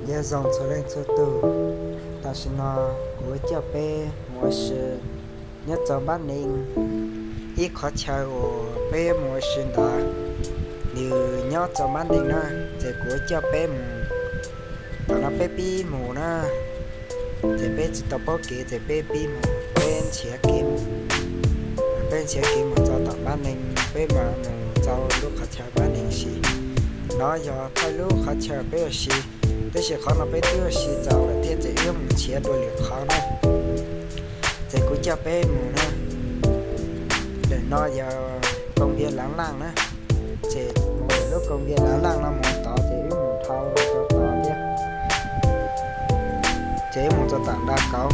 Nyob zoo txhua leej txhua tus, tam sim no kuv coj peb mus ua si nyob rau Npab Nees, ib qhov chaw uas peb mus ua si ntawd, nws nyob rau Npab Nees na, ces kuv coj peb mus. Thaum no peb pib mus na, ces peb tsis tau paub kev ces peb pib mus, peb nrhiav kev mus. Peb nrhiav kev mus rau tom Npab Nees, peb mam mus rau lub qhov chaw Npab Nees si. No yog thawj lub qhov chaw peb ua si, tab sis qhov no peb twb ua si tau lawm thiab ces wb mus nrhiav dua lwm qhov na. Ces kuv coj peb mus na. Ntawm no yog Koo Npias Lav Laj na, ces mus ntawm lub Koo Npias Lav Laj no mus tod ces wb mus dhau rau tod thiab. Ces wb mus rau tom Nra Kauv,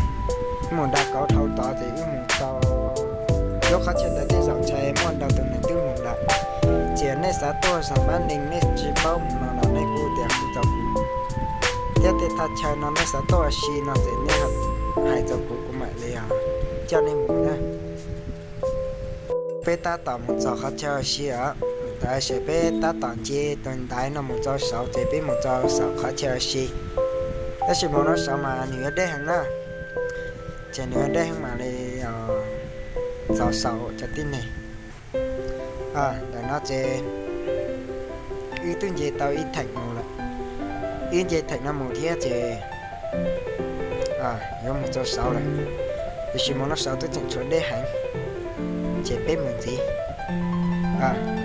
wb mus Nra Kauv dhau tod ces wb mus rau lub qhov chaw ntawd tej zaum ntshe muaj ntau tus neeg twb mus lawm. Ces nej xav tuaj zos Npab Nees nej tsis paub mus no los nej kuj tias kuv tau mus, thiab tej thaj chaw no nej xav tuaj ua si no ces nej hais rau kuv, kuv mam li coj nej mus na. Peb tab tom mus txog qhov chaw ua si os, tab sis peb tab tom nce tus ntaiv no mus rau saud ces peb mus rau saum qhov chaw ua si. Tab sis mus rau saud mas nws yuav deb heev na, ces nws yuav deb heev mam li txog saud cov tib neeg. Ntawm no ces wb twb nce tau ib theem mus lawm, wb nce theem no mus thiab ces yuav mus rau saud lawm, tiam sis mus rau saud twb tseem tshuav deb heev, ces peb mus ntxiv.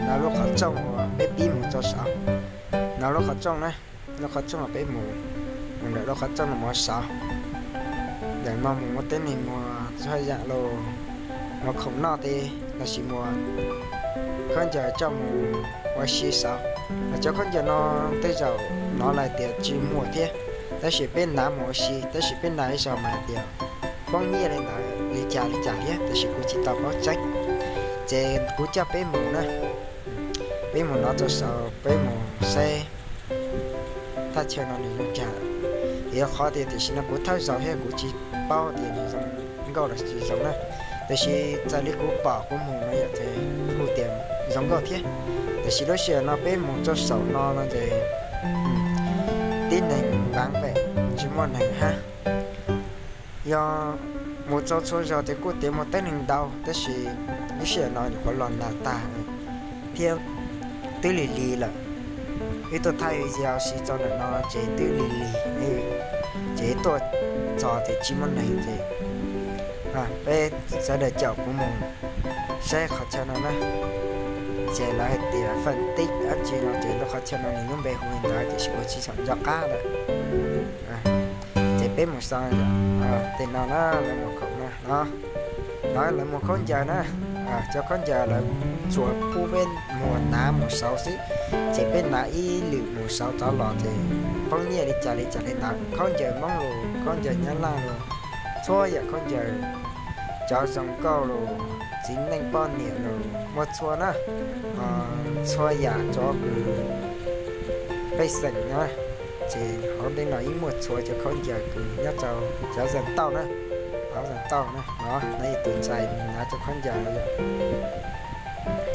No lub qhov rooj uas peb pib mus rau saud, no lub qhov rooj na, lub qhov rooj uas peb mus, mus ntawm lub qhov rooj no mus saud. Ntawm no mus muaj tib neeg muag txhua yam los, muag khoom noj tej los sis muag khaub ncaws coj mus ua si saud. Los cov khaub ncaws no tej zaum hnov lawv tias tsis muag thiab, tab sis peb hnav mus ua si, tab sis peb hnav ib zaug mas hais tias poob nyiaj li ntawd li cas li cas thiab, tab sis kuv tsis tau paub tseeb. Ces kuv coj peb mus na, peb mus no rau saud peb mus saib thaj chaw no nws zoo cas. Vim qhov tias tam sim no kuv thawj zaug thiab kuv tsis paub tias nws zoo nkauj los tsis zoo na, tiam sis raws li kuv pom kuv mus no yom ces kuj tias zoo nkauj thiab. Tiam sis lub sij hawm no peb mus rau saum no no ces tib neeg npav pem, tsis muaj neeg hab. Yog mus rau txhua zaus ces kuj tias muaj tib neeg ntau, tab sis lub sij hawm no nyuam qhuav los nag tag thiab twb lig lig lawm. Wb tuaj thaij video si rau ntawm no ces twb lig lig, ces tuaj txog ces tsis muaj neeg ces peb sawv daws caum kuv mus saib qhov chaw no na. Ces lawv hais tias Feem Tij dab tsi no ces lub qhov chaw no nws lub npe hu li ntawd tiam sis kuv tsis tshua nco qab lawm. Ces peb mus saud, tej no na, lawv muag khoom na, no lawv muag khaub ncaws na, cov khaub ncaws lawv tsuas pub peb muag hnav mus saud xwb, ces peb hnav ib lwm mus saud rov los ces poob nyiaj li cas li cas li ntawd. Khaub ncaws Hmoob los khaub ncaws Nyab Laj los, txhua yam khaub ncaws, cov zoo nkauj los, txiv neej poj niam los muaj txhua na, txhua yam cov kws pej xeem na, ces hauv ntej no yeej muaj txhua cov khaub ncaws kws nyob rau cov zam tauj na, hauv zam tauj na, no no yog tus ntxhais hnav cov khaub ncaws no yom.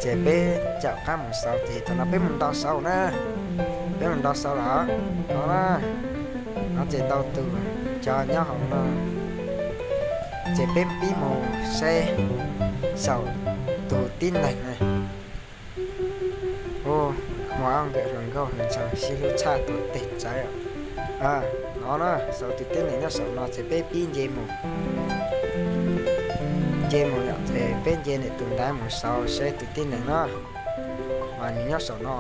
Ces peb caum qab mus saud ces thaum no peb mus ntau saud na, peb mus ntau saud lawm no na, no ces ntau tus cov nyob hauv no, ces peb pib mus saib saum tus tib neeg na. Hu ua nkawm hluas nkauj hluas ntshaw sib hlub tshaj tuam teg tsawv. No na, saum tus tib neeg nyob saum no ces peb pib nce mus, nce mus yom, ces peb nce ntawm tus ntaiv mus saud saib tus tib neeg no, mas nws nyob saum no,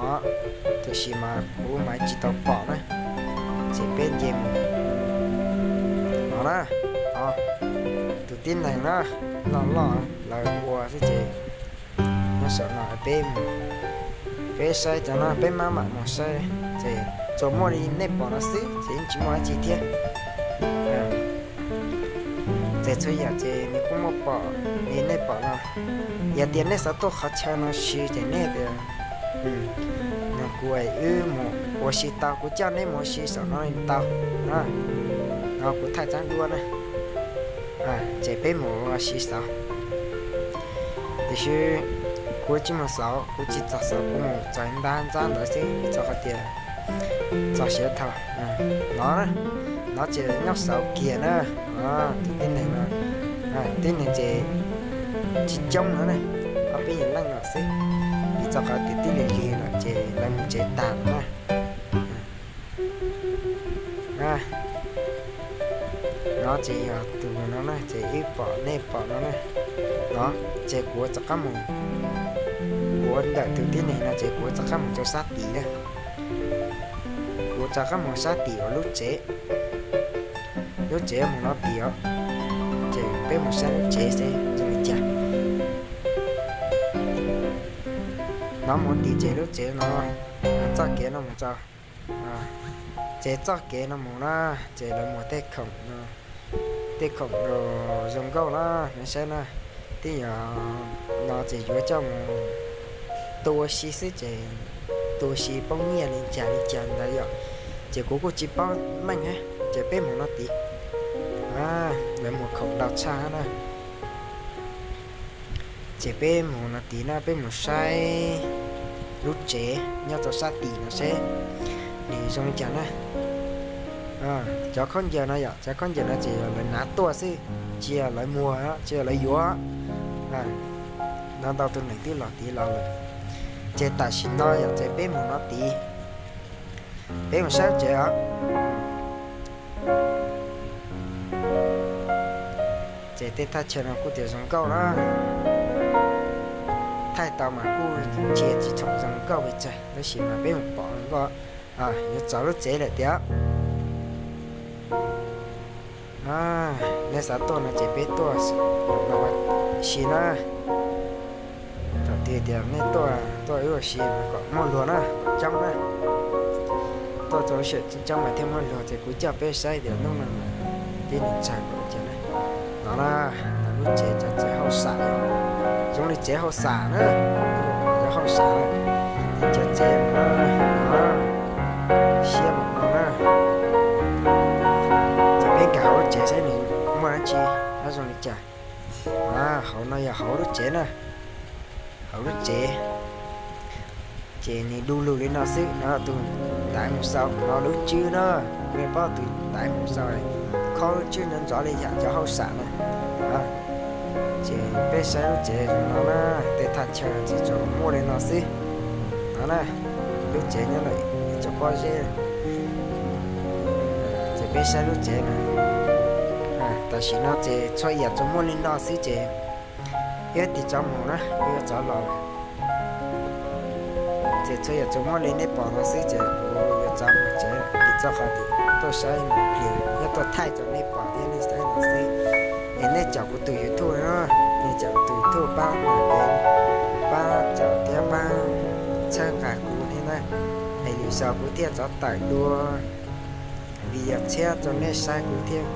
tiam sis mas kuv mas tsis tau pom na, ces peb nce mus no na, tus tib neeg na, loj loj lawv ua xwb ces nyob saum no peb mus, peb saib cov no peb maj mam mus saib ces tsuas muaj li nej pom no xwb ces yeej tsis muaj dab tsi thiab. Ces txhua yam ces nws kuj muaj pom li nej pom no. Yog tias nej xav tuaj qhov chaw no si ces nej tias kuv wb mus ua si tau, kuv coj neb mus ua si saum no tau. No kuv thaij tsab duab na, ces peb mus ua si saud. Tiam sis kuv tsis mus saud, kuv tsis txog saud, kuv mus txog ntab ntsab ntawd xwb, vim rau qhov tias Txog siav dhau no na, no ces nyob saud kiag na. Tus tib neeg no, tib neeg ces tsis coob no ne, ob peb yim leej no xwb. Vim txog qhov tias tib lig lig lawm ces lawv mus tsev tas lawm na. No ces yog tus no na, ces wb pom nej pom no na. No ces kuv rov qab mus, kuv ntawm tus tib neeg no ces kuv rov qab mus rau sab tid na. Kuv rov qab mus sab tid uas lub tsev, lub tsev mus no tid os. Ces peb mus saib lub tsev seb zoo li cas. No mus tid ces lub tsev no, mus txoj kev no mus txog, ces txoj kev no mus na, ces lawv muag tej khoom, tej khoom zoo nkauj na, nej saib na. Twb yog no ces yuav coj mus tu ua si xwb ces tu ua si poob nyiaj li cas li cas ntawd yom. Ces kuv kuj tsis paub meej hab, ces peb mus no tid. Lawv muag khoom ntau tshaj na. Ces peb mus no tid na, peb mus saib lub tsev nyob rau sab tim no seb nws zoo li cas na. Cov khaub ncaws no yom, cov khaub ncaws no ces yog lawv hnav tuaj xwb, tsis yog lawv muag, tsis yog lawv yuav. No ntau tus neeg twb los tid los lawm. Ces tam sim no yom, ces peb mus no tid, peb mus saib lub tsev os. Ces tej thaj chaw no kuj tias zoo nkauj na, thaij tau mas kuj ntsia tsis tshua zoo nkauj pes tsawg, tab sis mas peb mus pom zoo nkauj. Yuav txog lub tsev lawm tiag. Nej xav tuaj no ces peb tuaj no ua si na. Thaum twg tias nej tuaj, tuaj wb ua si mas kom muaj luag na, kom coob na. Tuaj rau lub sij hawm coob mas thiaj muaj luag, ces kuv coj peb saib tias hnub no mas tib neeg tsawg npaum li cas na. No na, lub tsev, cov tsev hauj sam, zoo li tsev hauj sam na, cov hauj sam na, cov tsev no, siab mus no na. Ces peb nkag hauv lub tsev saib nws muaj dab tsi, zoo li cas. Hauv no yog hauv lub tsev na, hauv lub tsev. Ces nws du lug li no xwb no, tus ntaiv mus xaus no lub tswb na, nej paub tus ntaiv mus xaus, khob lub tswb ntxov ntxov li yam cov hauj sam na. Ces peb saib lub tsev zoo no na, tej thaj chaw ces tsuas muaj li no xwb. No na, lub tsev nyob ntawm cov pob zeb. Ces peb saib lub tsev na, tam sim no ces txhua yam tsuas muaj li no xwb ces wb tig tso mus na, wb yuav txov los lawm. Ces txhua yam tsuas muaj li nej pom no xwb ces kuv yuav txov mus tsev, vim txoj qhov tias tuaj saib no pliag nyob tuaj thaij rau nej pom thiab nej saib no xwb. Es nej caum kuv tus YouTube no, nej caum kuv tus YouTube pab, pab caum thiab pab txhawb nqa kuv thiab na, es lwm zaus kuv thiaj txov tawm dua video tshiab rau nej saib, kuv thiaj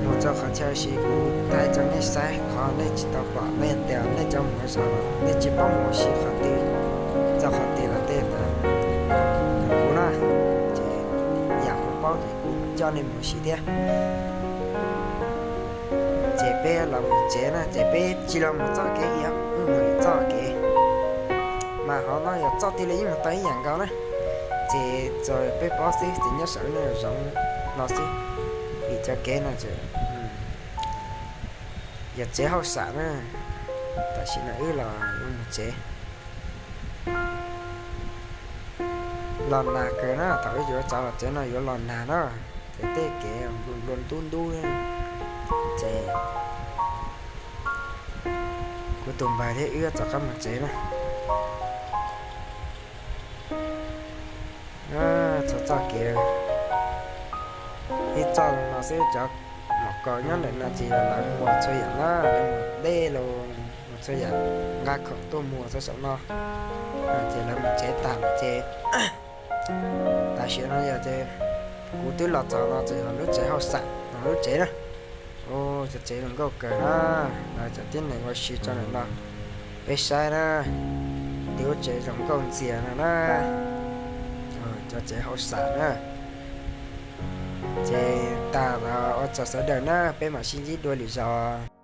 mus rau qhov chaw sis kuv thaij rau nej saib qhov nej tsis tau pom, nej tias nej cov mus zov los nej tsis paub mus ua si qhov twg, txog qhov twg los tej ntawd. Kuv na, ces yam kuv paub ces kuv coj nej mus ua si thiab. Ces peb los mus tsev na, ces peb tsis los mus txoj kev, wb mus txoj kev mas hov no yog txoj tig li yeej mus tau ib yam nkaus na. Ces txawm peb paub xwb ces nyob saum no zoov no xwb, vim cov kev no yog tsev hauj sam na. Tam sim no wb los mus tsev. Los nag kawg na, thaum wb yuav txav los tsev no yuav los nag na, ces tej kev nplua ntub ntub. Ces kuv tus npawg thiab wb rov qab mus tsev na. Txhua txoj kev, ib txoj no xwb, cov mom kaus nyob ntawm no ces yog lawv muag txhua yam na, lawv muag dej los muag txhua yam, nqa khoom tuaj muag txhua saum no. Ces lawv mus tsev tag lawm ces tam sim no yog ces kuv twb los txog no ces yog lub tsev hauj sam no lub tsev na. Cov tsev zoo nkauj kawg na, lawv cov tib neeg ua si tso ntawm no, peb saib na, tib lub tsev zoo nkauj ntxiag no na, cov tsev hauj sam na. Ces tag los ua tsaug sawv daws na, peb mam sib ntsib dua lwm zaus.